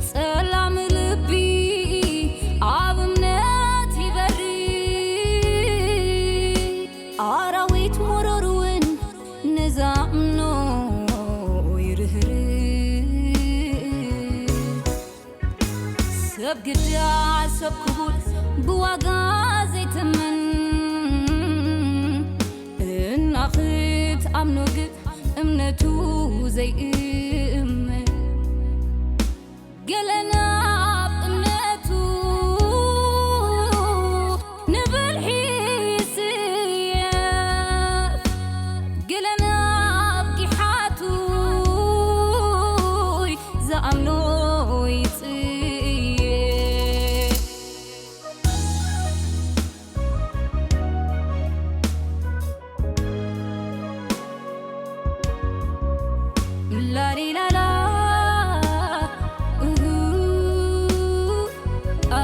ጸላም ልቢ ኣብ እምነት ይበሪ፣ ኣራዊት መረር እውን ንዛምኖ ይርህርህ። ሰብ ግዳ ሰብ ክቡር ብዋጋ ዘይትምን፣ እና ክትኣምኖ ግን እምነቱ ዘይእመን። ገለ ናብ እምነቱ ንብልሒ ይስየፍ፣ ገለ ናብ ጊሓቱ ዝኣምኖ ይጽየፍ። ላሊላላ፣ ኡሁ፣ ኣ።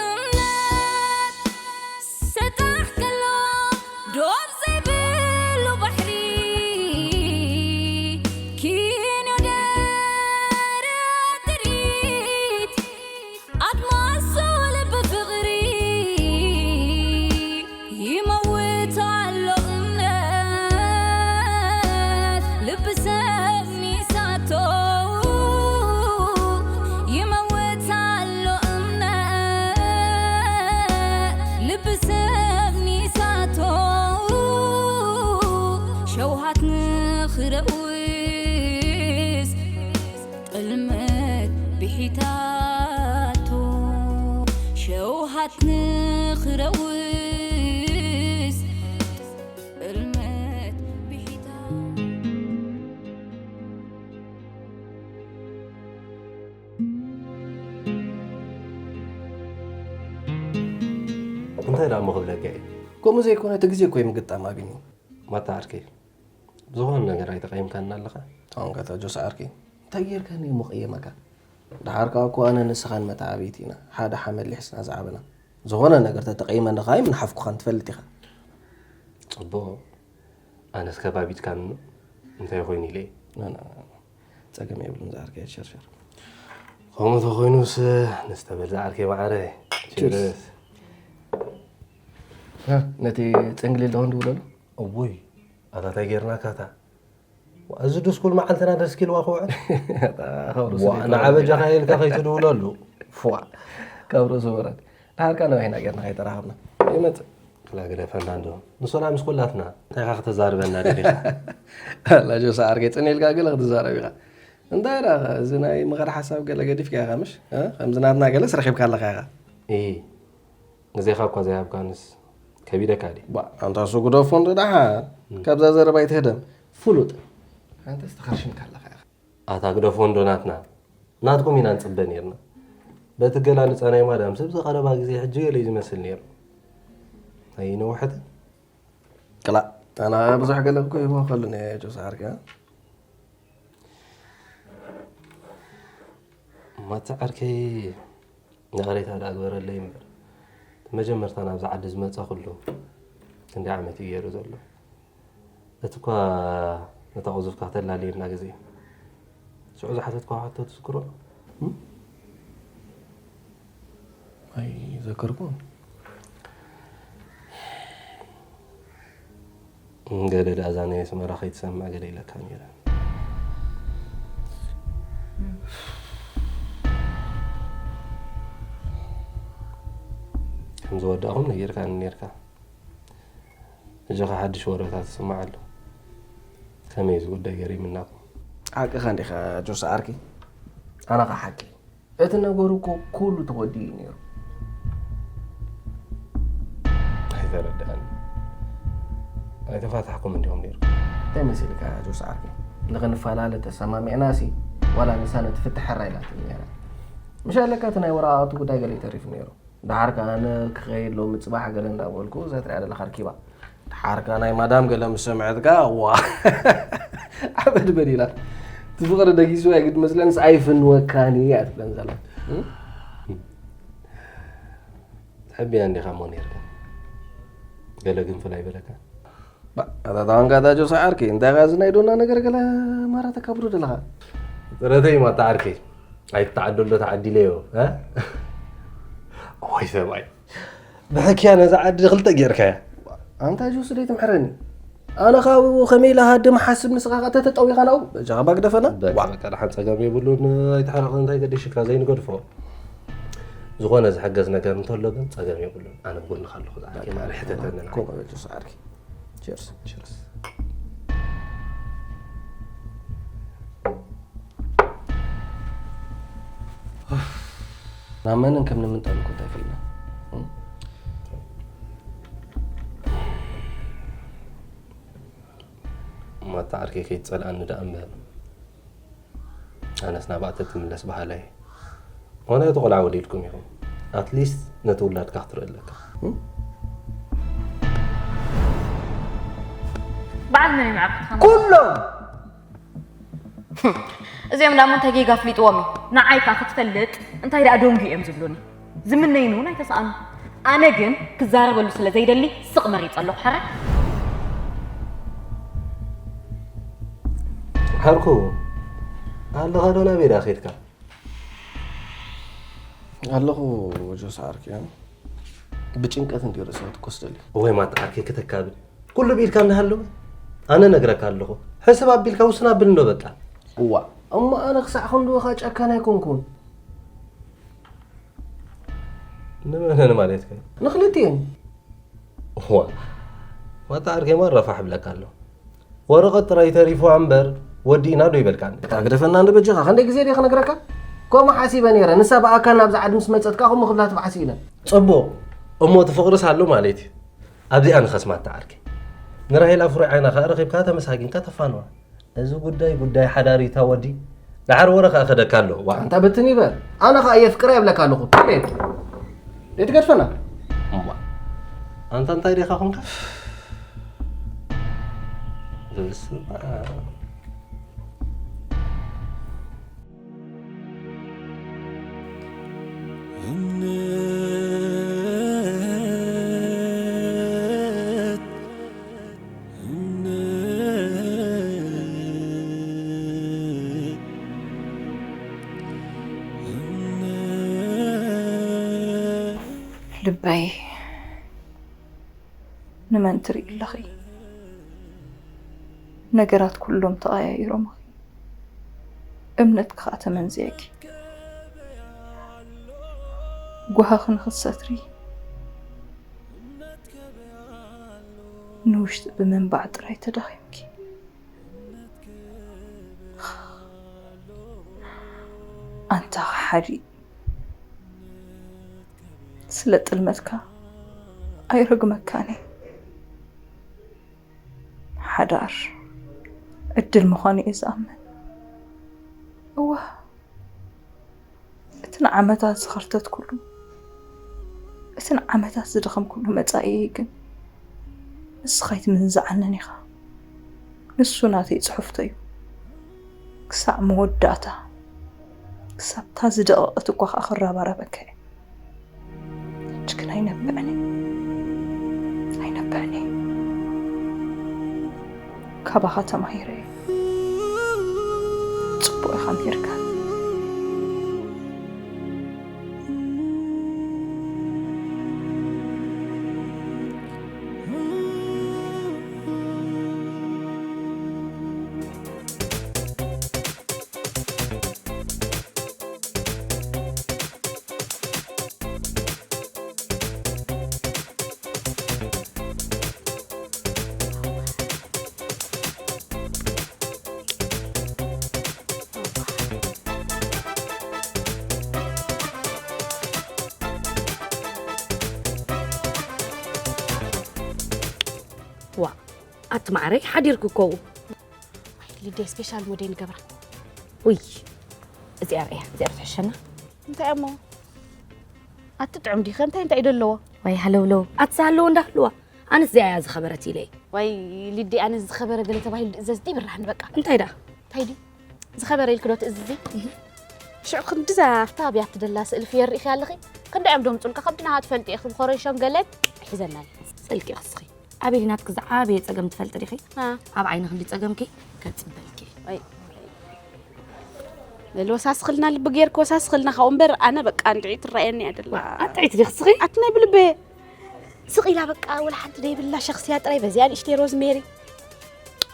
እምነት ሰጣሕ ከሎ ዶብ ዘይብሉ ባሕሪ፣ ኪኖ ደረት ጥሪት ኣድማስ ልቢ ፍቕሪ፣ ይመውት ኣሎ እምነት ልቢ ሰብ ሚሳቶ፣ ይመውት ኣሎ እምነት ልቢ ሰብ ሚሳቶ፣ ሸውሃት ንኽረውስ ጥልመት ብሒታቶ፣ ሸውሃት ንኽረውስ ጥልመት ብሒታ። እንታይ ደኣ እሞ ክብለካ እየ? ከምኡ ዘይኮነ እቲ ግዜ እኮ እዩ ምግጣም ኣቢኒ። ማታ ዓርከይ፣ ዝኾነ ነገር ኣይተቐየምካና ኣለኻ? ኣንታ ጆስ ዓርከይ፣ እንታይ ጌርካኒ እሞ ቀየመካ? ደሓር ከኣ እኮ ኣነ ንስኻን መተዓብይቲ ኢና፣ ሓደ ሓመድ ሊሕስና ዝዓበና። ዝኾነ ነገር ተተቐይመኒ ከኣ ኣይምነሓፍኩኻን ትፈልጥ ኢኻ። ጽቡቕ፣ ኣነስ ከባቢትካኒ እንታይ ኮይኑ ኢለ እየ። ጸገም የብሉን ዝዓርከይ ሸርሸር። ከምኡ ተኾይኑስ ንስተ በል ዝዓርከይ መዓረይ። ቺርስ። ነቲ ጽንግሊል ዶ ክንድውለሉ? እውይ ኣታ እንታይ ጌርናካ እታ። እዚ ድስኩል መዓልትና ደስኪልዋ ክውዕል። ንዓ በጃኻ ኢልካ ከይትድውለሉ። ፏ። ካብ ርእሱ ወረድ። ድሓርካ ነዊሕና ጌርና ከይተራኸብና። ይመጽእ። ክላ ግደፈና እንዶ። ንሶላ ምስ ኩላትና እንታይ ኢኻ ክተዛርበና ደሊኻ? ኣላ ጆሳ ዓርከይ ጽን ኢልካ ገለ ክትዛረብ ኢኻ። እንታይ ደኣ እዚ ናይ ምኻድ ሓሳብ ገለ ገዲፍካ ኢኻ ምሽ? እ? ከምዚ ናትና ገለስ ረኺብካ ኣለኻ ኢኻ። እይ፣ ግዜኻ እኳ ዘይሃብካንስ ከቢደካ ድዩ? ባ፣ ኣንታ እሱ ግደፎ እንዶ ደሓን። ካብዛ ዘረባ ኣይትህደም። ፍሉጥ። ኣንተስ ተኸርሽምካ ኣለኻ ኢኻ። ኣታ ግደፎ እንዶ ናትና። ናትኩም ኢና ንጽበ ኔርና። በቲ ገላልጻ ናይ ማዳም ሰብ ዝቐረባ ግዜ ሕጂ ገለ እዩ ዝመስል ኔሩ። ኣይነውሐትን። ክላእ፣ ኣና ብዙሕ ገለ እኮ ይህቦ ከሉ ነየ ጆሳ ዓርከይ። ማታ ዓርከይ ይቕሬታ ደኣ ግበረለይ እምበር፣ እቲ መጀመርታ ናብዚ ዓዲ ዝመጻኹሉ ክንደይ ዓመት እዩ ገይሩ ዘሎ? እቲ እኳ ነታ ቁዙፍካ ከተላልየልና ግዜ፣ ሽዑ ዝሓተትኳ ሕቶ ትዝክሮ? እም? ኣይዘከርኩን። ገለ ደኣ እዛ ናይ ኣስመራ ከይትሰምዕ ገለ ኢለካ ነይረ። ከም ዝወዳእኹም ነጊርካኒ ነይርካ። ሕጂ ኸ ሓድሽ ወረታት ይስማዕ ኣሎ። ከመይ እዚ ጉዳይ ገሪምናኩም? ሓቅኻ እንዲኻ ጆስ ዓርከይ። ኣነ ኸ ሓቂ። እቲ ነገሩ እኮ ኩሉ ተወዲኡ እዩ ነይሩ። ኣይተረድኣኒ። ኣይተፋታሕኩም እንዲኹም ነይርኩም። እንታይ መሲልካ ጆስ ዓርከይ? ንኽንፈላለ ተሰማሚዕናሲ ዋላ ንሳ ነቲ ፍትሕ ሕራይ ኢላትኒ ነይራ። ምሽ ኣለካ እቲ ናይ ወረቓቕቲ ጉዳይ ገለ እዩ ተሪፉ ነይሩ። ደሓር ከኣ ኣነ ክኸይድ ሎሚ ጽባሕ ገለ እንዳበልኩ እዛ ትሪኣ ዘለኻ ኣርኪባ። ደሓር ከኣ ናይ ማዳም ገለ ምስ ሰምዐት ከኣ ዋ ዓበድ በል ኢላ። እቲ ፍቕሪ ደጊሱ ኣይግድ መስለንስ ኣይፍንወካን እየ እያ ትብለን ዘላ። እም? ትሕብያ እንዲኻ እሞ ኔርካ። ገለ ግን ፍላይ በለካ። ኣታ ታንካ ኣታ ጆስ ዓርከይ፣ እንታይ ኸ እዚ ናይ ዶና ነገር ገለ ማራ ተካብዶ ደለኻ? ጥረተይ ማታ ዓርከይ፣ ኣይትተዓደሎ ተዓዲለዮ፣ እ? ወይ ሰብኣይ፣ ብሕክያ ነዛ ዓዲ ክልተ ጌርካያ። ኣንታ ጆስ ደይ ትምሕረኒ። ኣነ ካብኡ ከመይ ኢለ ሃድም ሓስብ ንስኻ ኸኣ ተተጠዊኻ ናብኡ፣ በጃኻ ባግደፈና። በቃ፣ ዋ። በቃ፣ ደሓን ጸገም የብሉን፣ ኣይትሕረቕ፣ እንታይ ገዲሽካ ዘይንገድፎ። ዝኾነ ዝሕገዝ ነገር እንተሎ ግን ጸገም የብሉን። ኣነ ብጎንኻ ኣለኹ፣ ዝዓርከይ ማሪ ሕተተኒ ንዓይ። ኮ፣ ጆስ ዓርከይ። ቸርስ። ቸርስ። ናብ መንን ከም ንምንጠል እኮ እንታይ ፈሊና? እም? ማታ ዓርከይ ከይትጸልኣኒ ደኣ እምበር። ኣነስ ናብኣ ተትምለስ በሃላይ። ምኽንያቱ ቆልዓ ወሊድኩም ኢኹም። ኣትሊስት ነቲ ውላድካ ክትርኢ ኣለካ። እም? በዓል መን እዩ ንዓኹም? ኩሎም! እዚኦም ዳሞ እንታይ ጌጋ ኣፍሊጥዎም እዩ? ንዓይ ከኣ ክትፈልጥ እንታይ ደኣ ደንጉ እዮም ዝብሉኒ? ዝምነይኒ እውን ኣይተሰኣኑ። ኣነ ግን ክዛረበሉ ስለ ዘይደሊ ስቕ መሪጸ ኣለኹ። ሕራይ? ዓርኩ፣ ኣለኻ ዶ ናበይ ደኣ ኸድካ? ኣለኹ ጆስ ዓርከይ፣ ብጭንቀት እንድዩ ርእሰይ ክትኮስ ደልየ። ወይ ማታ ዓርከይ ክተካብድ። ኩሉ ብኢድካ እናሃለወ ኣነ ነግረካ ኣለኹ። ሕስብ ኣቢልካ ውስን ኣብል እንዶ በቃ። እዋ፣ እሞ ኣነ ክሳዕ ክንድኡ ኸኣ ጨካን ኣይኮንኩን። ንመነን ማለትከ? ንኽልቲኤን። እዋ፣ ማታ ዓርከይ ማራ ፋሕ እብለካ ኣለኹ። ወረቐት ጥራይ ተሪፉ እምበር ወዲእና ዶ ይበልካኒ? እታ ግደፈና እንዶ በጃኻ፣ ክንደይ ግዜ ድየ ክነግረካ? ከምኡ ሓሲበ ነይረ፣ ንሳ ብኣካል ናብዛ ዓዲ ምስ መጸት ከኣ ከምኡ ክብላ ትብዓስ ኢለ። ጽቡቕ፣ እሞ እቲ ፍቕርስ ኣሎ ማለት እዩ። ኣብዚኣ ንኸስ ማታ ዓርከይ። ንራሄል ኣፍሩይ ዓይና ከኣ ረኺብካ ተመሳጊንካ ተፋንዋ። እዚ ጉዳይ ጉዳይ ሓዳር እዩ እታ ወዲ። ደሓር ወረ ከኣ ከደካ ኣሎ። ዋ። ኣንታ ብትን ይበል። ኣነ ከኣ የፍቅራ ይብለካ ኣለኹ። ፔሬድ። ደይ ትገድፈና? እማ። ኣንታ እንታይ ዲኻ ኾንካ? በስመ ኣብ። እምነት፣ እምነት፣ እምነት። ልበይ፣ ንመን ትርኢ ኣለኺ? ነገራት ኩሎም ተቐያይሮምኺ፣ እምነትኪ ኸኣ ተመንዝየኪ። ጓህኺ ንኽትሰትሪ፣ ንውሽጢ ብምንባዕ ጥራይ ተዳኺምኪ። ኣንታ ኸሓዲ፣ ስለ ጥልመትካ ኣይረግመካን እየ። ሓዳር ዕድል ምዃኑ እየ ዝኣምን። እወ፣ እቲ ንዓመታት ዝኸርተትኩሉ፣ እቲ ንዓመታት ዝደኸምኩሉ መጻኢየይ ግን ንስኻ ኣይትምንዝዓንን ኢኻ። ንሱ ናተይ ጽሑፍቶ እዩ። ክሳዕ መወዳእታ፣ ክሳብታ ዝደቐቐት እኳ ኸኣ ክረባረበካ እየ። ሕጂ ግን ኣይነብዕን እየ። ኣይነብዕን እየ። ካባኻ ተማሂረ እየ። ጽቡቕ ኢኻ ምሂርካኒ። ዋ፣ ኣቲ ማዕረይ ሓዲርኪ እኮ። ወይ፣ ሊደይ ስፔሻል ሞዴል ንገብራ። ውይ፣ እዚኣ ርኣያ፣ እዚኣ ትሕሸና። እንታይ እሞ? ኣቲ ጥዑም ዲኸ? እንታይ፣ እንታይ እዩ ደለዎ? ወይ ሃለውለው፣ ኣቲ ዝሃለዎ እንዳህልዋ። ኣነስ እዚኣ እያ ዝኸበረት ኢለ። ወይ ሊደይ፣ ኣነ ዝኸበረ ገለ ተባሂሉ ድእዘዝ ድይ ብራህን በቃ። እንታይ ደኣ? እንታይ ድዩ? ዝኸበረ ኢልኪ ዶ ትእዝዚ? እህ። ሽዑ ክንድዛ ኣብታ ኣብያት ትደላ ስእሊ ፍየር ርኢኺ ኣለኺ? ክንደኦም ደምጹልካ ከብድና ትፈልጢ ኢኺ፣ ብኮረንሾም ገለን ሒዘናል። ሰልቂ ክስኺ። ኣቤሊ ናትኪ ዝዓበየ ጸገም ትፈልጢ ዲኺ? ኣብ ዓይኒ ክንዲ ጸገምኪ ከጽበልኪ። ወሳስኽልና ልቢ ጌርክ ወሳስኽልና ካብኡ እምበር ኣነ በቃ እንድዒ ትረኣየኒ እያ ደላ። ኣጥዒት ዲኺ ስኺ? ኣቲ ናይ ብልበ ስቕ ኢላ በቃ ወላ ሓንቲ ደይብላ ሸኽስያ ጥራይ በዚኣ ንእሽተይ ሮዝሜሪ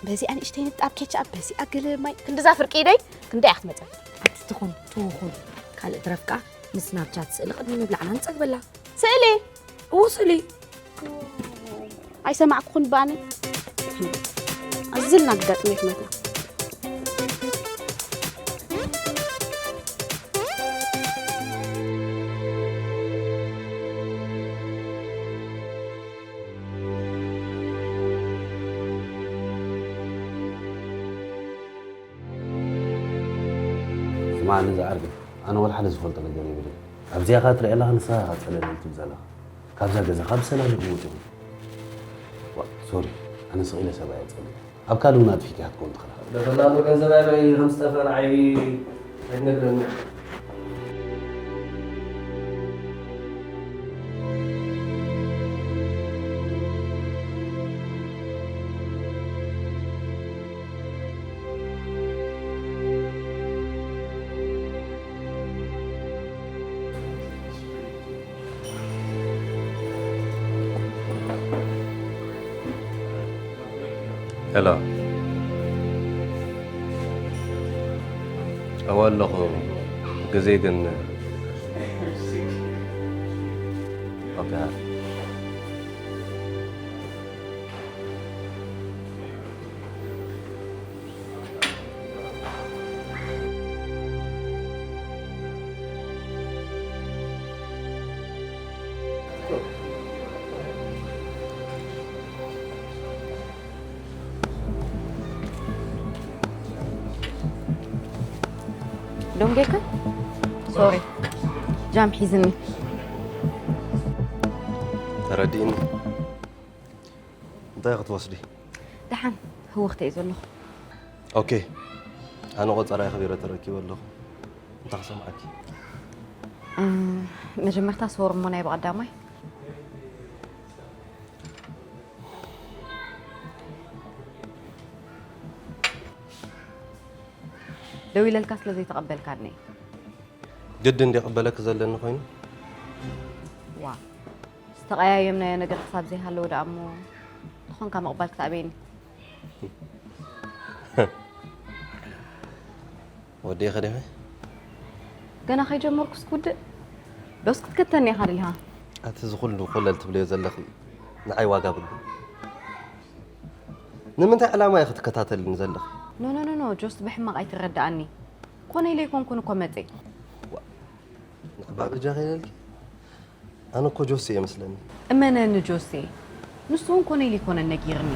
በዚኣ ንእሽተይ ንጣብ ኬቻፕ በዚኣ ገለ ማይ ክንድዛ ፍርቂ ኢደይ ክንደይ ክትመፀ ኣቲ ትኹን ትኹን ካልእ ትረፍቃ ንስናፕቻት ስእሊ ቅድሚ ምብላዕና ንፀግበላ ስእሊ እዎ ስእሊ ኣይሰማዕኩኹን ብኣነ ኣዝልና ግዳጥሜት መትና ስማዕኒ ዝዓርከይ፣ ኣነ ወላ ሓደ ዝፈልጦ ነገር የብለይን። ኣብዚኣ ከኣ ትሪኣ ኣለኻ፣ ንስኻ ኢኻ ጸለለይ ትብል ዘለኻ። ካብዛ ገዛኻ ብሰላም ኢኹም ወጺኹም። ዋ፣ ሶሪ፣ ኣነ ስቕ ኢለ ሰብ ኣየ ጸልእ። ኣብ ካልእ እውን ኣጥፊእካያ ክትከውን ትኽእል ኢኻ። ደፈናሉ ገንዘብ ኣበይ ከም ዝጠፍአ ንዓይ ኣይትነግረኒ። ሄሎ፣ እወ ኣለኹ። ግዜ ግን ኦኬ። ደንጌካ ሶሪ ጃም ሒዝኒ ተረዲእኒ። እንታይ ክትወስዲ? ደሓን ህወኽተ እየ ዘለኹ። ኦኬ። ኣነ ቆጸራ ኣኽቢረ ተረኪበ ኣለኹ። እንታይ ክሰምዓኪ? መጀመርታ ሶሪ እሞ ናይ ብቐዳማይ ደው ኢለልካ ስለ ዘይተቐበልካኒ ግድን ድየ ክቕበለኪ ዘለኒ ኮይኑ? ዋ ዝተቐያየምናዮ ነገር ክሳብ ዘይሃለወ ደኣ እሞ ተኾንካ ምቕባል ክተኣበየኒ ወዲእኺ ዲኺ? ገና ከይጀመርኩስ ክውድእ ዶስ ክትከተኒ ኢኻ ደሊኻ? ኣቲ እዚ ኩሉ ኮለል ትብልዮ ዘለኺ ንዓይ ዋጋ ብሉ። ንምንታይ ዕላማ ኢኺ ትከታተልኒ ዘለኺ? ኖ ኖ ኖ ኖ ጆስ ብሕማቕ ኣይትረዳኣኒ። ኮነ ኢለ ኣይኮንኩን እኮ መጺእ። ንዕባበጃኺ ኢለልኪ? ኣነ እኮ ጆሲ እየ መስለኒ። እመነኒ ጆሲ፣ ንሱ እውን ኮነ ኢሉ ኣይኮነን ነጊርኒ።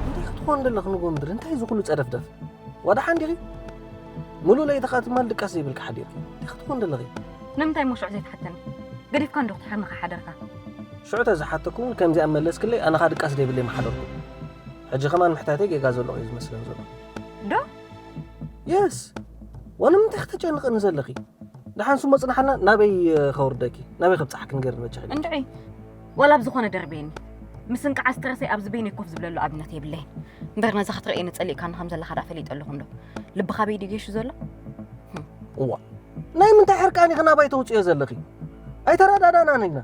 እንታይ ክትኾን ደለኽ ንጎምድር? እንታይ እዚ ኩሉ ጸደፍደፍ? ዋዳ ሓንዲኺ? ሙሉእ ለይቲ ኸኣ ትማል ድቃስ ዘይብልኪ ሓዲርኪ። እንታይ ክትኾን ደለኺ? ንምንታይ እሞ ሽዑ ዘይትሓተኒ? ገዲፍካ እንዶ ክትሕርኒ ኸኣ ሓደርካ። ሽዑ ተዝሓተኩ እውን ከምዚኣ መለስክለይ ኣነ ኸኣ ድቃስ ደይብለይ ምሓደርኩ። ሕጂ ኸማን ምሕታተይ ጌጋ ዘሎ እዩ ዝመስለን ዘሎ። ዶ? የስ። ዋላ ንምንታይ ክትጨንቕኒ ዘለኺ? ደሓን ስሞ ጽናሓልና ናበይ ከውርደኪ ናበይ ከብጽሓኪ ንገርኒ በጃኺ። እንድዒ ዋላ ብዝኾነ ደርብየኒ ምስንቃዓ ስትረሰይ ኣብዚ በይነይ ኮፍ ዝብለሉ ኣብነት የብለይን እምበር ነዛ ክትርእየኒ ጸሊእካኒ ከም ዘለኻ ደኣ ፈሊጠ ኣለኹ እንዶ ልብኻ በይ ድዩ ጌሹ ዘሎ እዋ ናይ ምንታይ ሕርቃን ኢኺ ናባይ ተውጽዮ ዘለኺ ኣይተረዳዳእናን ኢና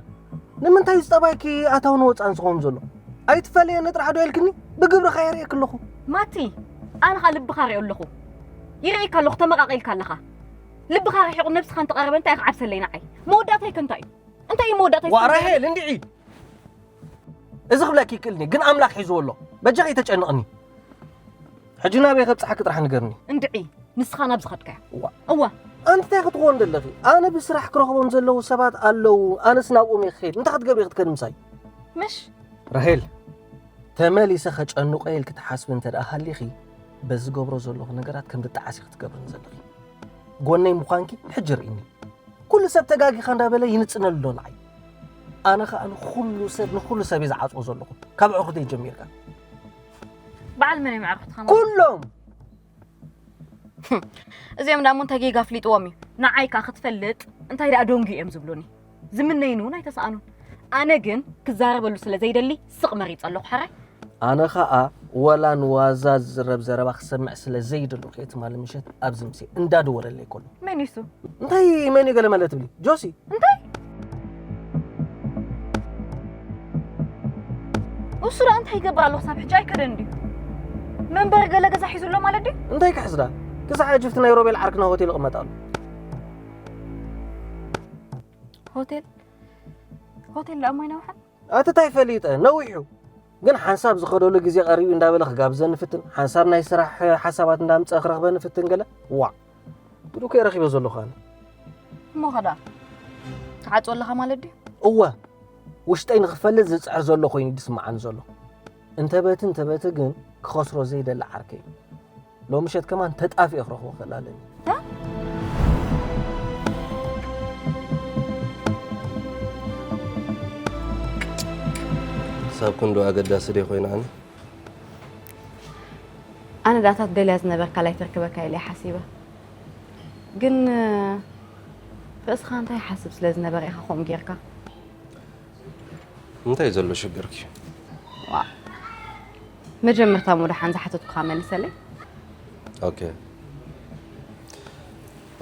ንምንታይ እዚ ጠባይኪ ኣታውን ወጻእን ዝኸውን ዘሎ ኣይትፈለየኒ ጥራሕ ዶ ኢልክኒ ብግብርኻ የርእየኪ ኣለኹ ማቲ ኣነ ኸኣ ልብኻ ሪኦ ኣለኹ ይርእየካ ኣለኹ ተመቓቒልካ ኣለኻ ልብኻ ርሒቑ ነብስኻ እንተቐረበ እንታይ ኢኻ ዓብሰለይ ንዓይ መወዳእታይከ እንታይ እዩ እንታይ እዩ መወዳእታይ ዋ ራሄል እንድዒ እዚ ክብለኪ ይክእልኒ ግን ኣምላኽ ሒዝዎ ኣሎ በጃኺ ተጨንቕኒ ሕጂ ናበይ ከብፅሓኪ ጥራሕ ንገርኒ እንድዒ ንስኻ ናብ ዝኸድካዮ እዋ እዋ ኣንቲ እንታይ ክትኾን ዘለኺ ኣነ ብስራሕ ክረኽቦም ዘለዉ ሰባት ኣለዉ ኣነስ ናብኦም እየ ክኸይድ እንታይ ክትገብሪ ክትከድ ምሳይ ምሽ ራሄል ተመሊሰ ከጨንቆ ኢልኪ ትሓስቢ እንተ ደኣ ሃሊኺ በዚ ገብሮ ዘለኹ ነገራት ከም ድጠዓሲ ክትገብርኒ ዘለኺ ጎነይ ምዃንኪ ሕጂ ርኢኒ ኩሉ ሰብ ተጋጊኻ እንዳበለ ይንጽነሉ ኣሎ ንዓይ ኣነ ኸኣ ንኹሉ ሰብ ንኹሉ ሰብ እየ ዝዓጽዎ ዘለኹ ካብ ዕርኩተይ ጀሚርካ በዓል መን እዮም ዕርኩትኻ ኩሎም እዚኦም ዳሞ እንታይ ጌጋ ኣፍሊጥዎም እዩ ንዓይ ከኣ ክትፈልጥ እንታይ ደኣ ደንጉ እዮም ዝብሉኒ ዝምነይኒ እውን ኣይተሰኣኑን ኣነ ግን ክዛረበሉ ስለ ዘይደሊ ስቕ መሪጸ ኣለኹ። ሓራይ? ኣነ ኸኣ ወላ ንዋዛ ዝዝረብ ዘረባ ክሰምዕ ስለ ዘይደለኹ እየ ትማሊ ምሸት ኣብዚ ምሴ እንዳደወለለይ ከሎ። መን እዩ እሱ? እንታይ መን እዩ ገለ መለ ትብሊ? ጆሲ። እንታይ? እሱ ደኣ እንታይ ይገብር ኣሎ ክሳብ ሕጂ ኣይከደን ድዩ? መንበሪ ገለ ገዛ ሒዙ ኣሎ ማለት ድዩ? እንታይ ክሕዝ ደኣ? ክሳዕ ሕጂ ኣብቲ ናይ ሮቤል ዓርክና ሆቴል ይቕመጥ ኣሎ። ሆቴል? ሆቴል ደኣ እሞ ይነውሓ? ኣቲ እንታይ ፈሊጠ? ነዊሑ። ግን ሓንሳብ ዝኸደሉ ግዜ ቀሪቡ እንዳበለ ክጋብዘኒ ፍትን፣ ሓንሳብ ናይ ስራሕ ሓሳባት እንዳምጸ ክረኽበኒ ፍትን ገለ። ዋእ! ጉድ እኮ እየ ረኺበ ዘለኹ ኣነ። እሞ ኸ ደኣ ትሓጽቦ ኣለኻ ማለት ድዩ? እወ። ውሽጠይ ንኽፈልጥ ዝጽዕር ዘሎ ኮይኑ እዩ ዝስምዓኒ ዘሎ። እንተ በቲ እንተ በቲ ግን ክኸስሮ ዘይደሊ ዓርከይ እዩ። ሎሚ ምሸት ከማን ተጣፊኤ ክረኽቦ ክኽእል ኣለኒ። ታ? ክሳብ ክንዱ ኣገዳሲ ድየ ኮይነ ኣነ? ኣነ ዳታ ትደልያ ዝነበርካ ላይተርክበካ ኢለ እየ ሓሲበ። ግን ርእስኻ እንታይ ሓስብ ስለ ዝነበረ ኢኻ ከምኡ ጌርካ? እንታይ ዘሎ ሽግርኪ? ዋ፣ መጀመርታ እሞ ደሓን ዝሓተትኩኻ መልሰለይ። ኦኬ።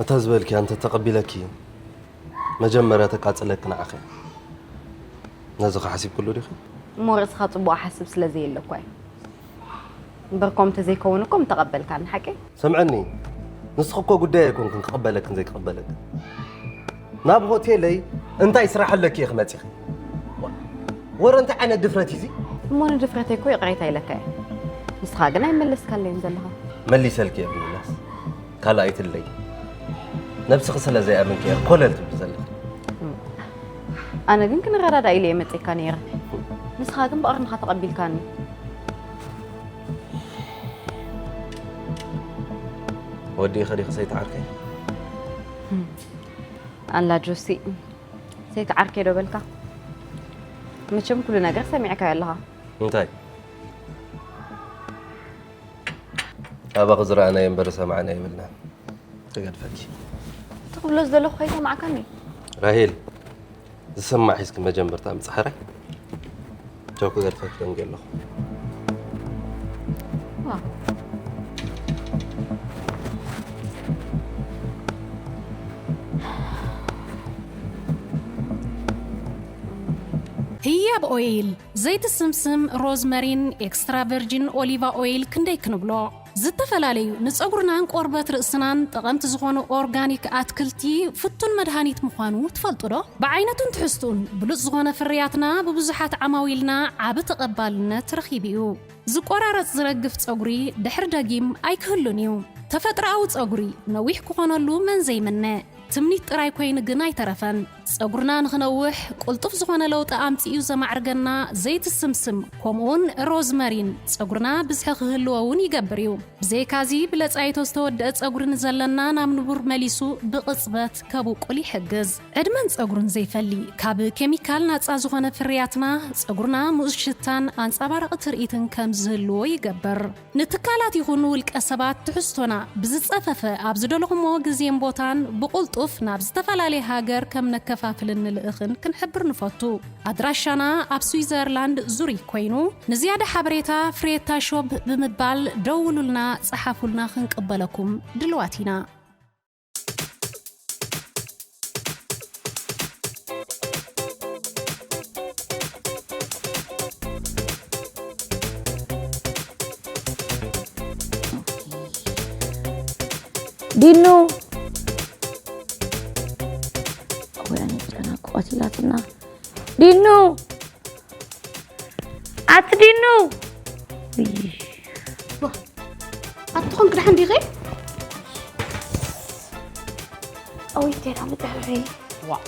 እታ ዝበልኪ ኣንተ ተቐቢለኪ መጀመርያ ተቃጽለኪ ንዓኺ። ነዚ ኸሓሲብክሉ ዲኺ? እሞ ርእስኻ ጽቡቕ ሓስብ ስለ ዘየለ እኳ እዩ። እምበር ከምኡ እንተዘይከውን እኮ ምተቐበልካኒ፣ ሓቀይ? ስምዕኒ፣ ንስኺ እኮ ጉዳይ ኣይኮንክን ክቕበለክን ዘይክቕበለክን። ናብ ሆቴለይ እንታይ ስራሕ ኣለኪ ኢኺ መጺኺ? ወረ እንታይ ዓይነት ድፍረት እዩ እዚ? እሞ ንድፍረተይ እኮ ይቕሬታ ኢለካ እየ። ንስኻ ግን ኣይመለስካለይን ዘለኻ። መሊሰልኪ እየ ብምምላስ። ካልኣይትለይ። ነብስኺ ስለ ዘይኣመንኪ እየ ኮለል ትብሊ ዘለኺ። ኣነ ግን ክንረዳዳእ ኢለ እየ መጺእካ ነይረ። ንስኻ ግን ብቕርንኻ ተቐቢልካኒ። ወዲእኺ ዲኺ ሰይቲ ዓርከይ? ኣላ ጆሲ፣ ሰይቲ ዓርከይ ዶ በልካ? መቸም ኩሉ ነገር ሰሚዕካዮ ኣለኻ። እንታይ? ኣባኺ ዝረኣናዮ እምበር ዝሰማዕናዮ የብልናን። ክገድፈኪ። እቲ ክብሎ ዝደለኹ ከይሰማዕካኒ። ራሄል፣ ዝሰማዕ ሒዝኪ መጀመርታ ምጽሓራይ። ቻው፣ ክገድፈኪ ደንጊየ ኣለኹ። ዋው። ህያብ ኦይል፣ ዘይቲ ስምስም፣ ሮዝመሪን ኤክስትራ ቨርጂን ኦሊቫ ኦይል ክንደይ ክንብሎ? ዝተፈላለዩ ንጸጉርናን ቆርበት ርእስናን ጠቐምቲ ዝኾኑ ኦርጋኒክ ኣትክልቲ ፍቱን መድሃኒት ምዃኑ ትፈልጡ ዶ? ብዓይነቱን ትሕዝቱን ብሉጽ ዝኾነ ፍርያትና ብብዙሓት ዓማዊልና ዓቢ ተቐባልነት ረኺቡ እዩ። ዝቆራረጽ ዝረግፍ ጸጉሪ ድሕሪ ደጊም ኣይክህሉን እዩ። ተፈጥሮኣዊ ጸጉሪ ነዊሕ ክኾነሉ መን ዘይምነ? ትምኒት ጥራይ ኮይኑ ግን ኣይተረፈን። ጸጉርና ንኽነውሕ ቅልጡፍ ዝኾነ ለውጢ ኣምጺኡ ዘማዕርገና ዘይቲ ስምስም ከምኡውን ሮዝመሪን ጸጉርና ብዝሒ ክህልዎ እውን ይገብር እዩ። ብዘይካዚ ብለጻይቶ ዝተወደአ ጸጉሪ ንዘለና ናብ ንቡር መሊሱ ብቕጽበት ከብቁል ይሕግዝ። ዕድመን ጸጉርን ዘይፈሊ ካብ ኬሚካል ናጻ ዝኾነ ፍርያትና ጸጉርና ምኡዝ ሽታን ኣንጸባራቒ ትርኢትን ከም ዝህልዎ ይገብር። ንትካላት ይኹን ውልቀ ሰባት ትሕዝቶና ብዝጸፈፈ ኣብ ዝደለኹሞ ግዜን ቦታን ብቕልጡፍ ናብ ዝተፈላለየ ሃገር ከም ነከፋፍልን ንልእኽን ክንሕብር ንፈቱ። ኣድራሻና ኣብ ስዊዘርላንድ ዙሪክ ኮይኑ፣ ንዝያዳ ሓበሬታ ፍሬታ ሾፕ ብምባል ደውሉልና፣ ጸሓፉልና፣ ክንቅበለኩም ድልዋት ኢና። ዲኑ! ወይ ኣነ ጨና ቆቲላትና። ዲኑ! ኣቲ ዲኑ! ውይ። ዋ፣ ኣቲ ኾንክ ደሓን ዲኺ? ኣወይ፣ ቴና ምጥርረይ። ዋ፣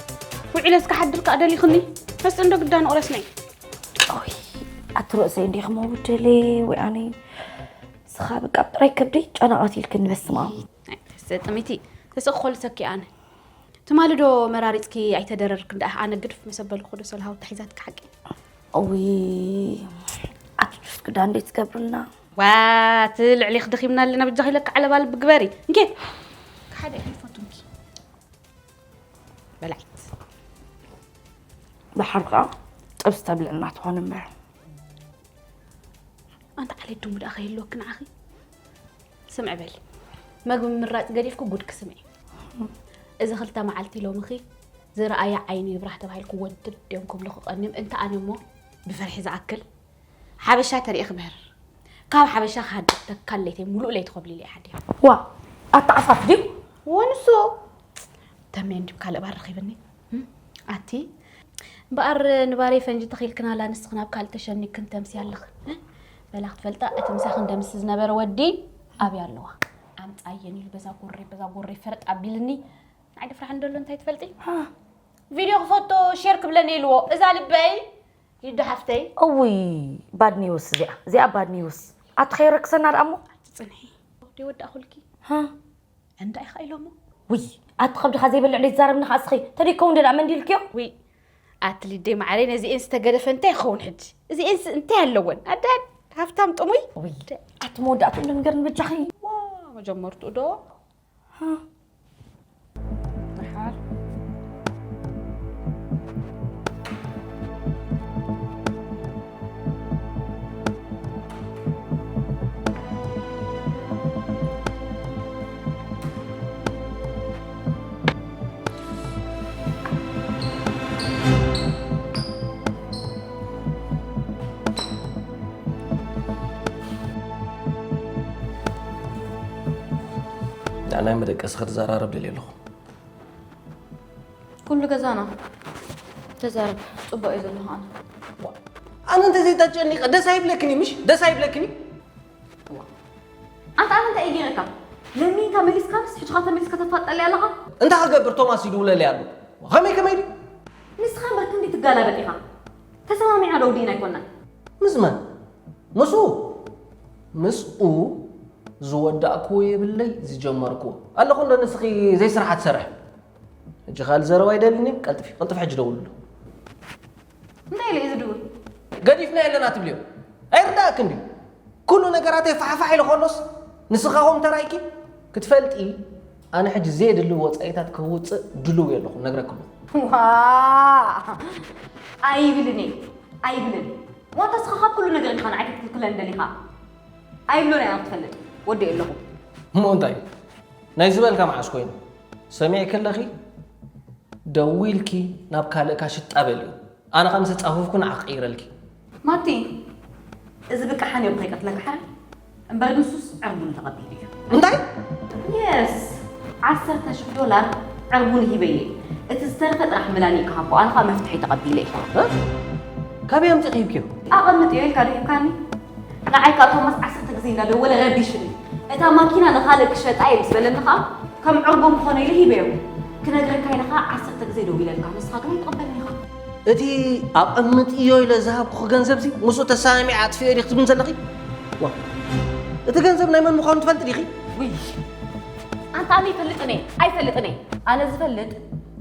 ውዒለስ ክሓድር ከኣ ደሊኽኒ? መስጥ እንዶ ግዳ ንቑረስ ነይ። ኣወይ፣ ኣቲ ርእሰይ እንዲኺ መውደለይ፣ ወይ ኣነ። ስኻ በቃ ጥራይ ከብደይ ጨና ቀቲልክኒ፣ በስመ ኣብ። ኣይ፣ ተሰጥሚቲ፣ ተሰቕ ኾልሰኪ ኣነ። ትማሊ ዶ መራሪጽኪ ኣይተደረርክን ደኣ? ኣነ ግድፍ መሰበልኩ ዶ ሰልሃው ተሒዛትኪ ሓቂ? እውይ፣ ኣቲ ጁስ ግዳ እንዴት ትገብርልና? ዋ፣ እቲ ልዕሊኽ ደኺምና ኣለና፣ በጃኺ ኢለካ ዓለባ ልቢ ግበሪ። እንኬ፣ ሓደ ኣይፈቱንኪ። በላዒት። ደሓር ከኣ? ጥብስ ተብልዕና ትኾን እምበር። ኣንታ ዓሌት ድሙ ደኣ ከይህልወኪ ንዓኺ። ስምዒ በሊ፣ መግቢ ምምራጽ ገዲፍኩ ጉድኪ ስምዒ። እዚ ክልተ መዓልቲ ሎምኺ ዝረኣየ ዓይኑ ይብራህ ተባሂልኩ ወድድ እዮም ክብሉኺ ቀንዮም። እንተ ኣነ እሞ ብፍርሒ ዝኣክል ሓበሻ ተሪእኺ ምህር፣ ካብ ሓበሻ ክሃድግ ተካል ለይተይ ሙሉእ ለይቲ ኮብሊለ እየ ሓዲረ። ዋ ኣተዓፋፍ ድዩ? ወንሱ ተሜ እንዲም ካልእ ባር ረኺብኒ። እም? ኣቲ እምበኣር ንባረይ ፈንጂ ተኺልክናላ ንስኽን ኣብ ካልእ ተሸኒግክን ተምስያ ኣለኽን። እ? በላ ክትፈልጣ እቲ ምሳኽን ደምስ ዝነበረ ወዲ ኣብያ ኣለዋ። ኣምጻየን ኢሉ በዛ ጎረይ በዛ ጎረይ ፈረጥ ኣቢልኒ። ንዓይ ድፍራሕን ደሎ እንታይ ትፈልጢ? ሃ። ቪድዮ ክፈቶ ሼር ክብለኒ ኢልዎ። እዛ ልበይ ሊዱ ሓፍተይ። እውይ ባድ ኒውስ እዚኣ፣ እዚኣ ባድ ኒውስ። ኣቲ ከይረክሰና ደኣ እሞ። ኣቲ ጽንሒ። ወዲ ወዳእኹልኪ። ሃ። እንዳ ኢኻ ኢሎሞ። ውይ ኣቲ ከብድኻ ዘይበልዕ ዘይትዛረብኒ ከኣ እስኺ። ተደይከውን ደኣ መንዲልክዮ? ውይ ኣቲ ሊደይ ማዕረይ ነዚኤን ዝተገደፈ እንታይ ይኸውን ሕጂ? እዚኤንስ እንታይ ኣለወን? ኣዳድ ሃብታም ጥሙይ። ውይ ኣቲ መወዳእትኡ እንዶ ንገርኒ በጃኺ። ዋ መጀመርትኡ ዶ? ሃ። ደሓር። ንዓናይ መደቀሲ ክትዘራረብ ደልየ ኣለኹ። ኩሉ ገዛና ተዛረብ፣ ጽቡቕ እዩ ዘለኹ ኣነ። ኣነ እንተ ዘይተጨኒቐ ደስ ኣይብለክን እዩ፣ ምሽ? ደስ ኣይብለክን እዩ? ኣንታ ኣነ እንታይ እየ ገይረካ? ለሚንካ መሊስካንስ ሕጂ ኸኣ ተመሊስካ ተፋጠለይ ኣለኻ? እንታይ ክገብር ቶማስ ይድውለለይ ኣሎ። ከመይ ከመይ ድዩ? ንስኻ እምበር ክንደይ ትጋላበጥ ኢኻ? ተሰማሚዕና ዶ ወዲእና ኣይኮናን? ምስ መን? ምስኡ? ምስኡ ዝወዳእክዎ የብለይ ዝጀመርክዎ። ኣለኹ እንዶ ንስኺ ዘይስራሕ ትሰርሕ። ሕጂ ካልእ ዘረባ ኣይደልን እየ። ቀልጥፊ፣ ቀልጥፊ ሕጂ ደውልሉ። እንታይ ኢለ እዩ ዝድውል? ገዲፍና የለና ትብልዮ። ኣይርዳእክን ድዩ? ኩሉ ነገራተይ ፋሕፋሕ ኢሉ ከሎስ ንስኻ ኸም ተራይኪ ክትፈልጢ ኣነ ሕጂ ዘየድሊ ወጻኢታት ከውጽእ ድሉው እየ ኣለኹ፣ ነግረኪ ኣለኹ። ዋ! ኣይብልን እየ፣ ኣይብልን። ዋታ እስኻ ካብ ኩሉ ነገር ኢኻ ንዓይ ክትክልክለኒ ደሊኻ? ኣይብሎን እየ ኣነ ክትፈልጥ፣ ወዲኤ ኣለኹ። እሞ እንታይ እዩ? ናይ ዝበልካ መዓስ ኮይኑ? ሰሚዕኪ ኣለኺ? ደዊልኪ ናብ ካልእካ ሽጣ በልዮ። ኣነ ኸኣ ምስ ኣጻፈፍኩ ንዓኺ ክቕይረልኪ። ማቲ፣ እዚ ብቃሓን እዮም ከይቀትለካ ሓር እምበር ንሱስ ዕርቡን ተቐቢሉ እዩ። እንታይ? የስ፣ ዓሰርተ ሽሕ ዶላር ዕርቡን ሂበየ። እቲ ዝተረፈ ጥራሕ መላኒ ክሃቦ፣ ኣነ ኸኣ መፍትሒ ተቐቢለ እየ። እ? ካበይ ኣምጺእኺ ሂብክዮ? ኣቐምጥዮ ኢልካ ዶ ሂብካኒ? ንዓይ ከኣ ቶማስ ዓሰርተ ግዜ እንዳደወለ ረቢሽኒ። እታ ማኪና ንኻልእ ክሸጣ እየ ምስ በለኒ ከኣ ከም ዕርቡን ክኾነ ኢለ ሂበዮ። ክነግረካ ኢለ ከኣ ዓሰርተ ግዜ ደዊለልካ፣ ንስኻ ግን ኣይትቕበልኒ ኢኻ። እቲ ኣቐምጥዮ ኢለ ዝሃብኩኺ ገንዘብሲ ምስኡ ተሰማሚዐ ኣጥፊኦ ኢኺ ትብሊ ዘለኺ? ዋ፣ እቲ ገንዘብ ናይ መን ምዃኑ ትፈልጢ ዲኺ? ውይ፣ ኣንታ ኣነ ይፈልጥን እየ ኣይፈልጥን እየ። ኣነ ዝፈልጥ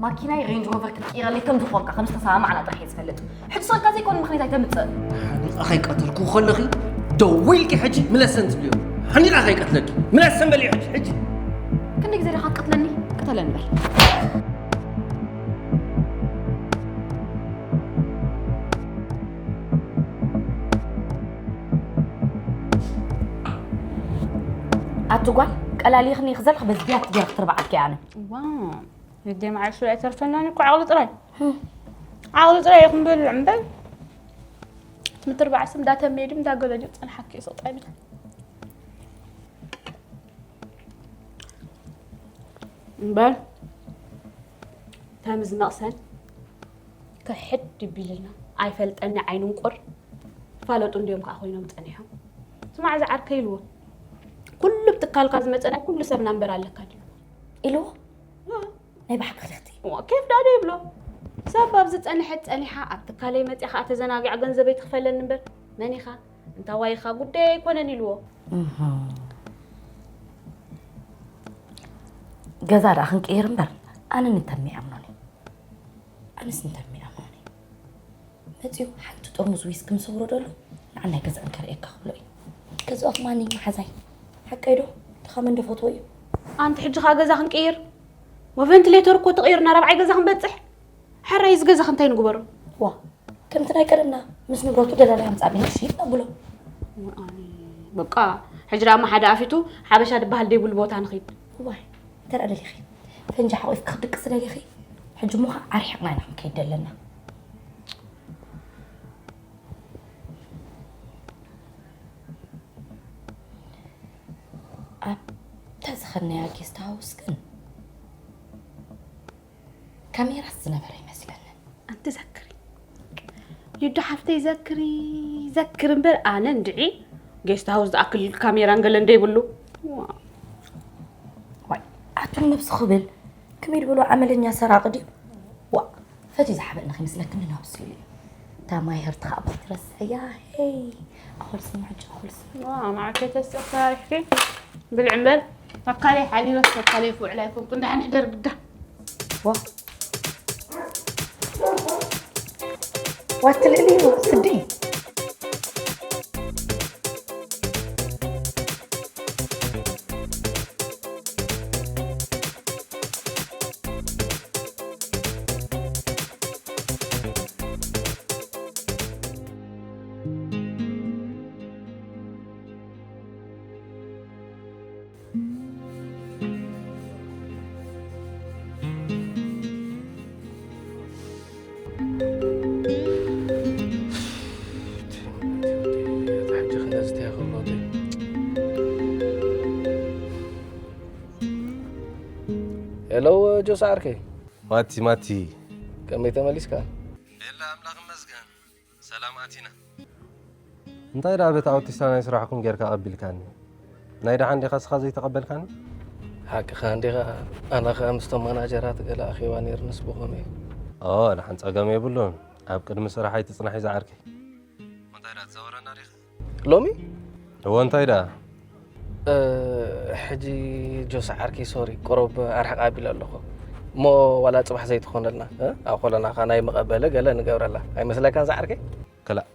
ማኪናይ ሬንጅ ሮቨር ክትቅይረለይ ከም ዝኾንካ፣ ከም ዝተሰማማዕና ጥራሕ እየ ዝፈልጥ። ሕጂ ሰልካ ዘይኮነ ምኽንያት ኣይተምጽእ። ሓኒቓ ከይቀተልኩ ከለኺ ደዊልኪ ሕጂ ምለሰን ትብልዮ። ሓኒቓ ከይቀትለኪ ምለሰን በልዮ ሕጂ፣ ሕጂ። ክንደይ ግዜ ዲኻ ክትቀትለኒ? ቅተለኒ በል። ኣቲ ጓል፣ ቀላሊኽኒ ክዘልኽ በዚ ቢያት ገይረ ክትርብዓልኪ ኣነ። ዋው፣ ንዴ መዓልቲ ኣይተርፈናን እኮ ዓቕሊ ጥራይ። ዓቕሊ ጥራይ እዩ ክንበልዕ እምበር። ምትርባዕ ስም እንዳተመየ ድም እንዳገለጁ ጸንሓኪ እዩ ስቕ ጥራይ ብቻ። እምበር ተምዝ መቕሰን ክሕድ ቢልና ኣይፈልጠኒ ዓይኑ እንቁር ፋለጡ እንዲዮም ከዓ ኮይኖም ጸኒሖም። ስማዕ እዚ ዓርከይ ኢልዎ፣ ኩሉ ብትካልካ ዝመጸ ናይ ኩሉ ሰብ ናምበር ኣለካ ድዩ ኢልዎ? ዋ። ናይ ብሓቂ ክልኽቲ። ዋ፣ ኬፍ ዳዶ ይብሎ። ሰብ ኣብዚ ጸንሐት ጸኒሓ ኣብ ትካለይ መጺኣ ከዓ ተዘናጊዓ ገንዘበይ ትኽፈለኒ እምበር መን ኢኻ? እንታዋይ ኢኻ? ጉዳይ ኣይኮነን ኢልዎ። እህ። ገዛ ደኣ ክንቅይር እምበር ኣነ ንተሚ ኣምኖኒ። ኣነስ ንተሚ ኣምኖኒ። መጺኡ ሓንቲ ጥርሙዝ ዊስኪ ምስ ኣውረደሉ ንዓናይ ገዛ እንከርእየካ ክብሎ እዩ። ገዛኡ ከማኒ መሓዛይ። ሓቀይ ዶ? እቲ ኸመን ዶ ፈትዎ እዩ? ኣንቲ ሕጂ ኸኣ ገዛ ክንቅይር? ወቨንትሌተር እኮ ተቐይርና ራብዓይ ገዛ ክንበጽሕ? ሕራይ እዚ ገዛ ክንታይ ንግበሮ? ዋ፣ ከምቲ ናይ ቀደምና ምስ ንብረቱ ደላላይ ኣምጻእ ቢና ሽይጥ ነብሎ። በቃ ሕጂ ዳማ ሓደ ኣፊቱ ሓበሻ ድበሃል ደይብሉ ቦታ ንኺድ። ዋይ እንተ ደኣ ደሊኺ ፈንጂ ሓቂፍኪ ክትድቅሲ ደሊኺ? ሕጂ እሞ ከዓ ኣርሒቕና ኢና ክንከይድ ደለና። ኣብታ ዝኸድናያ ጌስት ሃውስ ግን ካሜራስ ዝነበረ ኣይመስለንን። ኣንቲ ዘክሪ ሊዱ ሓፍተይ ዘክሪ ዘክሪ እምበር ኣነ እንድዒ ጌስት ሃውስ ዝኣክል ካሜራን ገለን ደይብሉ። ዋይ ኣቱም ነብሲ ክብል ከመይ ድበሉ ዓመለኛ ሰራቂ ድዩ? ዋ ፈትዩ ዝሓበእኒ ከይመስለክኒ ናብ ስኢሉ እዩ። እታ ማይ ህርቲ ከዓ እባ ትረስዕያ። ሄይ ኣኹል ስሚ ሕጂ ኣኹል ስሚ። ንዓከ ተስእኽ ተራሪሕኪ ብልዒ እምበር ኣካለይ ሓሊበስ ኣካለይ ክውዕል ኣይኮንኩን። ደሓን ሕደር ግዳ። ዋ ዋት ልዕሊ ስዲ። ሄሎ ጆስ ዓርከይ። ማቲ ማቲ። ከመይ ተመሊስካ? የለ ኣምላኽ ይመስገን ሰላም ኣቲና። እንታይ ደኣ በቲ ኣውቲስታ ናይ ስራሕኩም ጌርካ ቀቢልካኒ? ናይ ደሓን ዲኻ ስኻ ዘይተቐበልካኒ? ሓቅኻ እንዲኻ፣ ኣነ ኸኣ ምስቶም ማናጀራት ገለ ኣኼባ ነይርንስ ብኸመይ? ኦ ደሓን ጸገም የብሉን፣ ኣብ ቅድሚ ስራሕ ኣይትጽናሕ እዩ ዝዓርከይ። እንታይ ደኣ ትዛወረና ዲኻ? ሎሚ? እወ እንታይ ደኣ? እ፣ ሕጂ ጆስ ዓርከይ ሶሪ፣ ቁሩብ ኣርሕቕ ኣቢለ ኣለኹ እሞ ዋላ ጽባሕ ዘይትኾነልና እ? ኣብ ኮለናኻ ናይ መቐበሊ ገለ ንገብረላ ኣይመስለካን ዝዓርከይ? ክላእ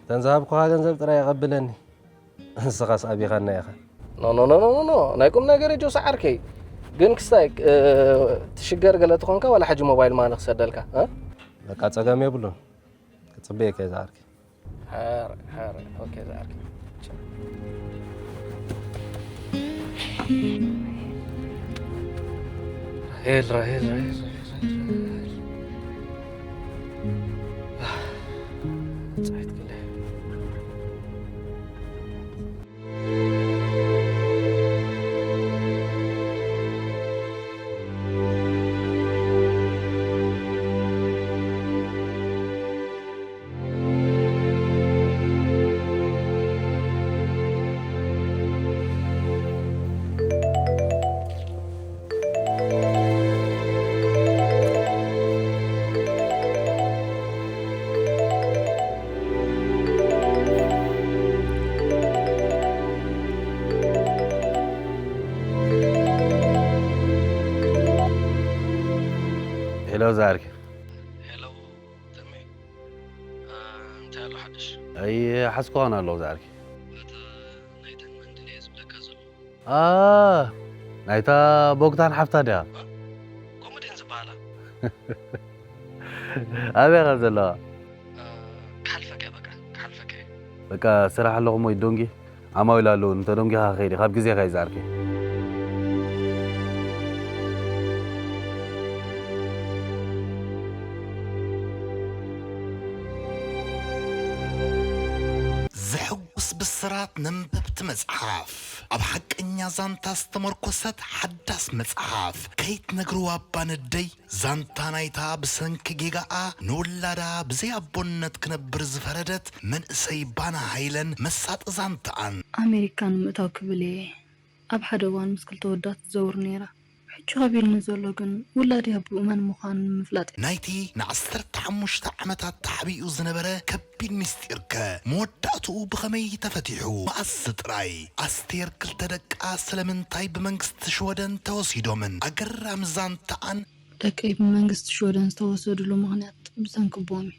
እተን ዝሃብኩኻ ገንዘብ ጥራይ የቐብለኒ። ንስኻስ ኣቢኻና ኢኻ። ኖ ኖ ኖ ኖ ኖ ናይ ቁም ነገር ጆስ ዓርከይ ግን ክስታይ እ፣ ትሽገር ገለ ትኾንካ ዋላ ሕጂ ሞባይል ማኒ ክሰደልካ እ? በቃ ጸገም የብሉን። ክጽበየካ እየ ዝዓርከይ። ሓራይ ሓራይ ኦኬ ዝዓርከይ። ራሄል ራሄል ራሄል ራሄል ራሄል ራሄል። ጸሓይ ትቅልሕ። ሄሎ ዛርክ። ሄሎ ተሜ፣ እንታይ ኣሎ ሓድሽ? ኣይሓዝኩኻን ኣለኹ ዛርክ። እታ ናይተን መንድል እየ ዝብለካ ዘለኹ። ኣ ናይታ ቦግታን ሓፍታ ድያ? ከምኡ ድየን ዝበሃላ? ኣበይ ኸ ዘለዋ? ክሓልፈካ እየ በቃ ክሓልፈካ እየ። በቃ ስራሕ ኣለኹ እሞ ይደንጊ። ዓማዊል ኣለዉ እንተደንጊኻ ከይደ ካብ ግዜኻ ይዝኣርከ። ዘሐጉስ ብስራት ነንበብቲ መጽሓፍ ኣብ ሓቀኛ ዛንታ ዝተመርኮሰት ሓዳስ መጽሓፍ ከይትነግርዋ እባ ነደይ ዛንታ ናይታ ብሰንኪ ጌጋኣ ንውላዳ ብዘይ ኣቦነት ክነብር ዝፈረደት መንእሰይ ባና ሃይለን መሳጢ ዛንትኣን። ኣሜሪካ ንምእታው ክብል እየ ኣብ ሓደ እዋን ምስ ክልተ ወዳት ትዘውር ነይራ። ሕጂ ከቢድኒ ዘሎ ግን ውላደይ ኣቦኡ መን ምዃኑ ንምፍላጥ እዩ። ናይቲ ንዓሰርተ ሓሙሽተ ዓመታት ተሓቢኡ ዝነበረ ከቢድ ምስጢርከ መወዳእትኡ ብኸመይ ተፈቲሑ? መኣስ ጥራይ ኣስቴር ክልተ ደቃ ስለምንታይ ብመንግስቲ ሽወደን ተወሲዶምን ኣገራሚ ዛንታኣን ደቀይ ብመንግስቲ ሽወደን ዝተወሰድሉ ምኽንያት ብሰንኪ ኣቦኦም እዩ።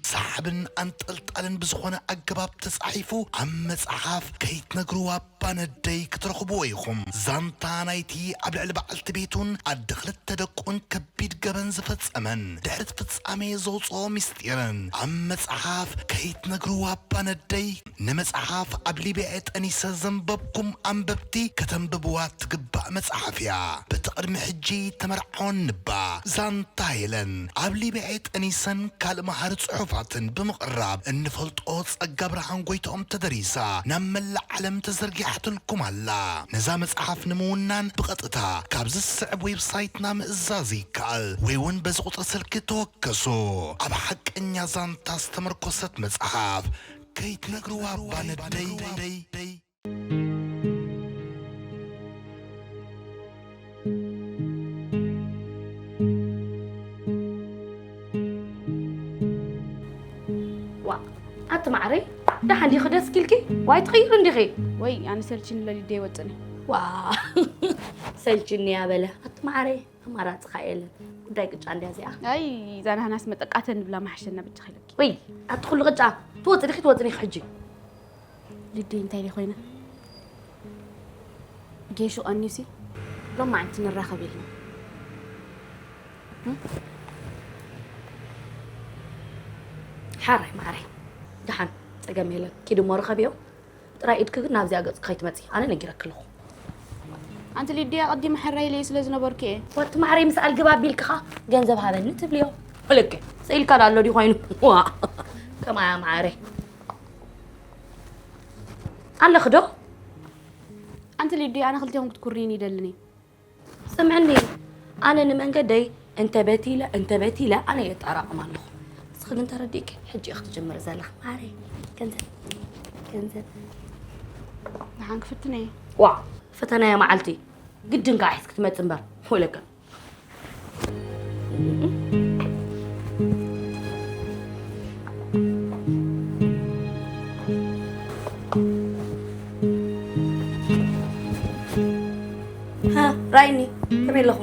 ሰሓብን ኣንጠልጣልን ብዝኾነ ኣገባብ ተጻሒፉ ኣብ መጽሓፍ ከይትነግርዋ ኣባ ነደይ ክትረኽብዎ ኢኹም። ዛንታ ናይቲ ኣብ ልዕሊ በዓልቲ ቤቱን ኣደ ክልተ ደቁን ከቢድ ገበን ዝፈጸመን ድሕሪ እቲ ፍጻሜ ዘውጽኦ ምስጢርን ኣብ መጽሓፍ ከይትነግርዎ ኣባ ነደይ። ንመጽሓፍ ኣብ ሊብያ ጠኒሰ ዘንበብኩም ኣንበብቲ ከተንብብዋ ትግባእ መጽሓፍ እያ። በቲ ቅድሚ ሕጂ ተመርዓወን ንባ ዛንታ ሄለን ኣብ ሊብያ ጠኒሰን ካልእ መሃሪ ጽሑፋትን ብምቕራብ እንፈልጦ ጸጋ ብርሃን ጎይትኦም ተደሪሳ ናብ መላእ ዓለም ተዘርጊሓትልኩም ኣላ። ነዛ መጽሓፍ ንምውናን ብቐጥታ ካብዚ ዝስዕብ ዌብሳይትና ምእዛዝ ይከኣል ወይ እውን በዚ ቁጽሪ ስልኪ ተወከሱ። ኣብ ሓቀኛ ዛንታ ዝተመርኮሰት መጽሓፍ ከይትነግርዋ እባ ነደይ። ዋ፣ ኣቲ ማዕረይ፣ ደሓን ዲኺ? ደስ ኪልኪ? ዋይ ትቕይሪ እንዲኺ? ወይ ኣነ ሰልችኒ፣ ለሊደ ይወፅኒ። ዋ፣ ሰልችኒ እያ በለ። ኣቲ ማዕረይ፣ ኣማራፂ ኸኣ የለን። ጉዳይ ቅጫ እንድያ እዚኣ። ኣይ፣ እዛ ናህናስ መጠቃተን ንብላ መሓሸና በጃኺ ኢለኪ። ወይ፣ ኣቲ ኩሉ ቅጫ ትወፅእ ዲኺ? ትወፅኒ ኢኺ ሕጂ? ልደይ እንታይ ደይ ኮይና? ጌሹ ቀንዩሲ ሎማዓንቲ ንራኸብ ኢልና። እም? ሓራይ ማዓረይ። ደሓን ጸገም የለን። ኪዲ እሞ ርኸብዮ። ጥራይ ኢድኪ ግን ናብዚኣ ገጽኪ ከይትመጺ። ኣነ ነጊረኪ ኣለኹ። ኣንቲ ሊድያ፣ ቀዲመ ሕራይ ኢለዮ ስለ ዝነበርኩ እየ። ወቲ ማዕረይ ምስ ኣልግብ ኣቢልክኻ ገንዘብ ሃበኒ ትብልዮ። ወለከ፣ ስኢልካ ዶ ኣሎ ድዩ ኮይኑ? ዋ፣ ከማያ ማዕረይ። ኣለኺ ዶ? ኣንቲ ሊድያ፣ ኣነ ክልቴኹም ክትኩርንዩኒ ይደልን እየ። ስምዕኒ፣ ኣነ ንመንገደይ እንተ በቲለ፣ እንተ በቲለ፣ ኣነ የጣራቕም ኣለኹ። ንስኺ ግን ተረዲእኪ፣ ሕጂ ኢኺ ትጅምሪ ዘለኺ። ማዕረይ፣ ገንዘብ፣ ገንዘብ። ንሓን ክፍትን እየ። ዋ፣ ፈተናያ መዓልቲ ግድን ከኣ ሒዝኪ ትመጽእ እምበር፣ ወለከ። ሃ፣ ራይኒ፣ ከመይ ኣለኹ?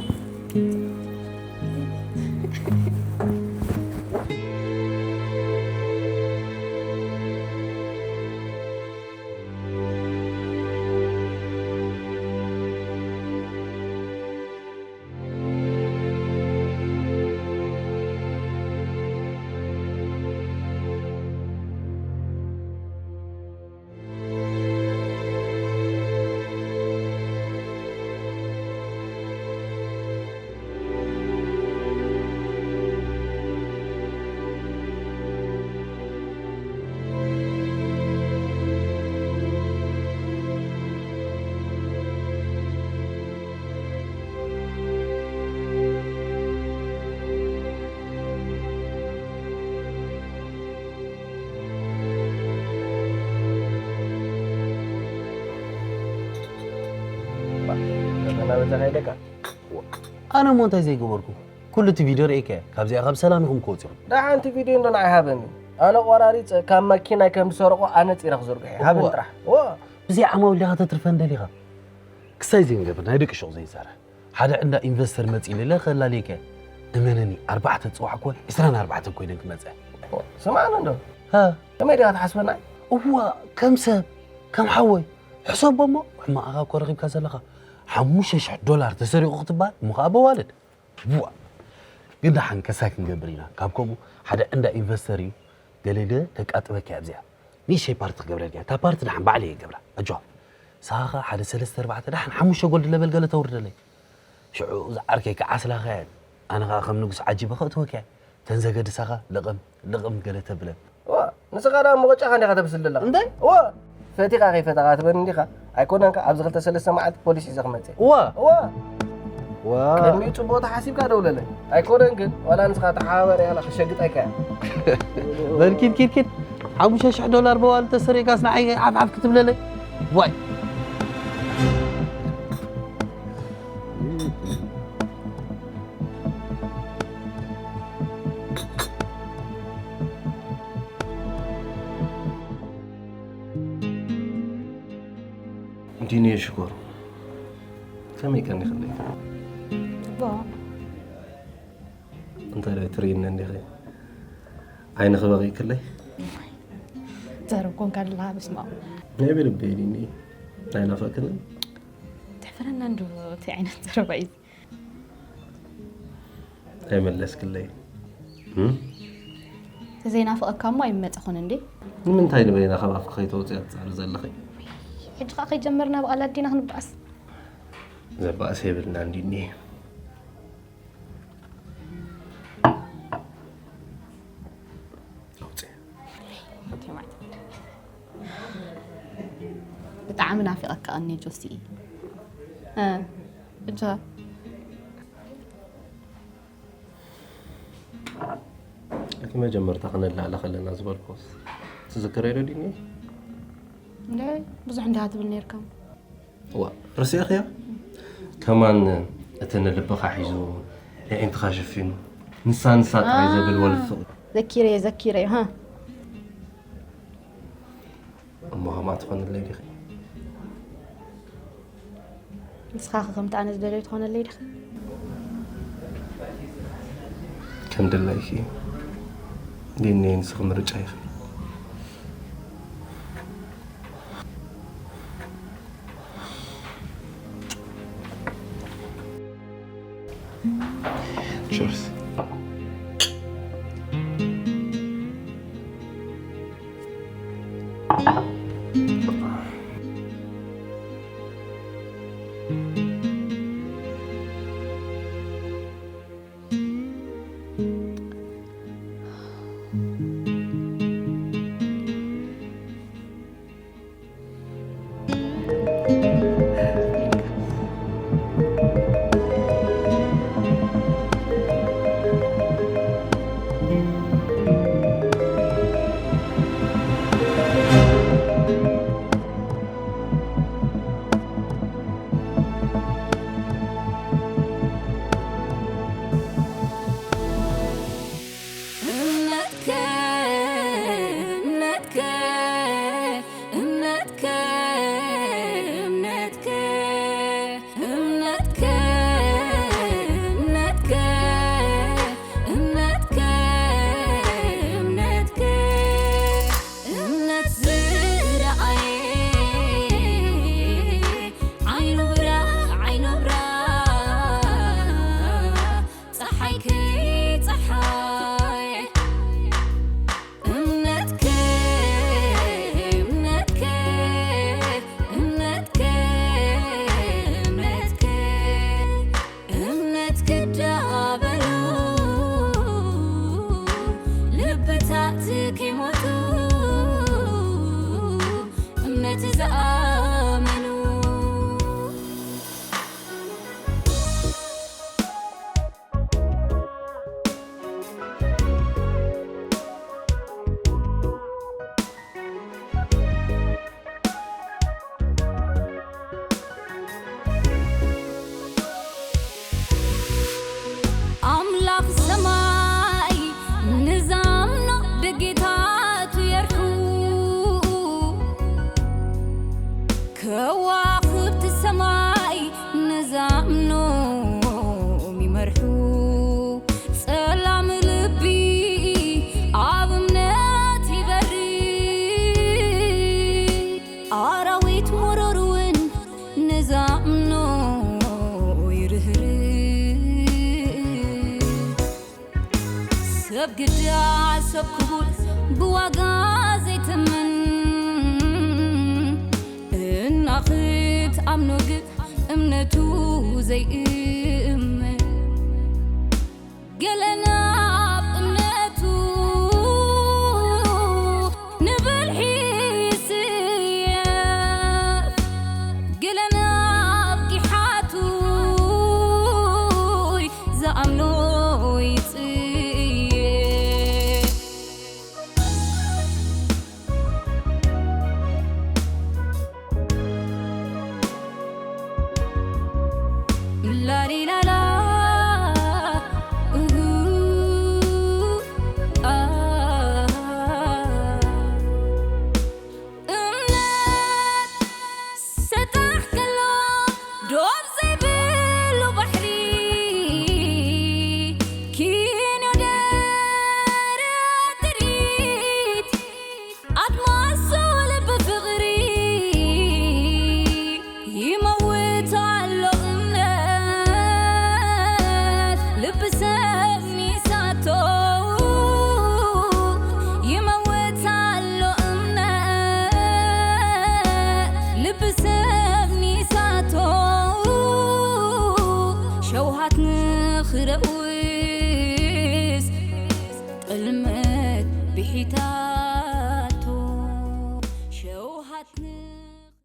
ናበዛ ከይደካ? ኣነ እሞ እንታይ ዘይገበርኩ? ኩሉ እቲ ቪድዮ ርኢከ፣ ካብዚኣ ካብ ሰላም ኢኹም ክወጽኹም። ደሓን እቲ ቪድዮ እንዶ ንዓይ ሃበኒ። ኣነ ቆራሪጸ ካብ መኪናይ ከም ዝሰረቆ ኣነጺረ ክዝርግሖ እየ። ሃበኒ እወ። ጥራሕ። እወ። ብዘይ ዓማዊል ዲኻ ተትርፈን ደሊኻ? ክሳይ ዘይንገብር ናይ ደቂ ሹቕ ዘይንሰርሕ። ሓደ እንዳ ኢንቨስተር መጺኡ ኢለ ከላልየከ። እመነኒ፣ ኣርባዕተ ጽባሕ እኮ ዒስራን ኣርባዕተን ኮይነን ክመጽእ። እወ። ስምዓኒ እንዶ። ሃ? ከመይ ዲኻ ትሓስበና? እዋ፣ ከም ሰብ፣ ከም ሓወይ። ሕሰቦ እሞ፣ ሕማቕኻ እኮ ረኺብካ ዘለኻ። ሓሙሽተ ሽሕ ዶላር ተሰሪቑ ክትበሃል፣ እሞ ኸኣ በዋልድ። ዋ! ግን ደሓን ከሳይ ክንገብር ኢና። ካብ ከምኡ ሓደ እንዳ ኢንቨስተር እዩ። ገለ ገለ ከቃጥበካ እያ ኣብዚኣ። ንእሽተይ ፓርቲ ክገብረልካ እያ። እታ ፓርቲ ደሓን ባዕለይ እየ ክገብራ። ኣጆኻ። ንስኻ ኸኣ ሓደ ሰለስተ ኣርባዕተ ደሓን ሓሙሽተ ጎልድ ለበል ገለ ተውርደለይ። ሽዑ እዛ ዓርከይ ክዓስላኻ እየን። ኣነ ኸኣ ከም ንጉስ ዓጂበ ከእትወካ እየ። እተን ዘገድሳኻ ልቕም ልቕም ገለ ተብለን። እዋ፣ ንስኻ ደኣ መቖጫኻ እንዲኻ ተብስል ዘለኻ። እንታይ? እዋ፣ ፈቲኻ ከይፈተኻ ትበኒ እንዲኻ? ኣይኮነን ከ ኣብዚ ክልተ ሰለስተ መዓልቲ ፖሊስ ሒዘ ክመጽእ። እዋ። እዋ። ዋ። ቅድሚኡ ጽቡቕ ተሓሲብካ ደውለለይ። ኣይኮነን ግን፣ ዋላ ንስኻ ተሓባበሪ ያላ ክሸግጠካ እያ። በል ኪድ፣ ኪድ፣ ኪድ። ሓሙሽተ ሽሕ ዶላር በዋል ተሰሪቃስ ንዓይ ሓፍ ሓፍ ክትብለለይ? ዋይ። እንዲኒ ሽኮር፣ ከመይ ቀኒኽለይ? ጽቡቕ። እንታይ ደኣ ትርእይኒ እንዲኺ? ዓይንኺ በቒዕክለይ? ዘረብ ኮንካ ኣለኻ፣ በስመ ኣብ። ናይ ብልበይ ኢሊኒ። ኣይናፈቅክንን? ትሕፍረና እንዶ እቲ ዓይነት ዘረባ እዩ። ኣይመለስክለይ። ተዘይናፍቐካ እሞ ኣይመፀኹን እንዴ? ንምንታይ ንበይና ካብ ኣፍኪ ከይተውፅያ ትፅዕሪ ዘለኺ? ሕጂ ከዓ ከይጀመርና ብቓል ኣዲና ክንበኣስ። ዘባእስ የብልና እንዲኒ። ኣውፅእ። ብጣዕሚ ናፊቐካ እኒ ጆሲ። እ፣ እጃ እቲ መጀመርታ ክነላዕለ ከለና ዝበልኩስ ትዝክረይ ዶ ዲኒ? እንደ ብዙሕ እንዲኻ ትብል ነርካ። ዋ ርሲእኽያ? ከማን እቲ ንልብኻ ሒዙ ኣዒንትኻ ሸፊኑ ንሳ ንሳ ጥራይ ዘብል ወልድ ፍቕሪ። ዘኪረዮ ዘኪረዮ ሃ። እሞ ከምኣ ትኾነለይ ዲኺ? ንስኻ ኸ ከምቲ ኣነ ዝደለዩ ትኾነለይ ዲኺ? ከም ድላይኪ ዲኒ ንስኺ ምርጫ ኢኺ። Cheers. ሚሳቶ ሸውሃት ንኽረኡ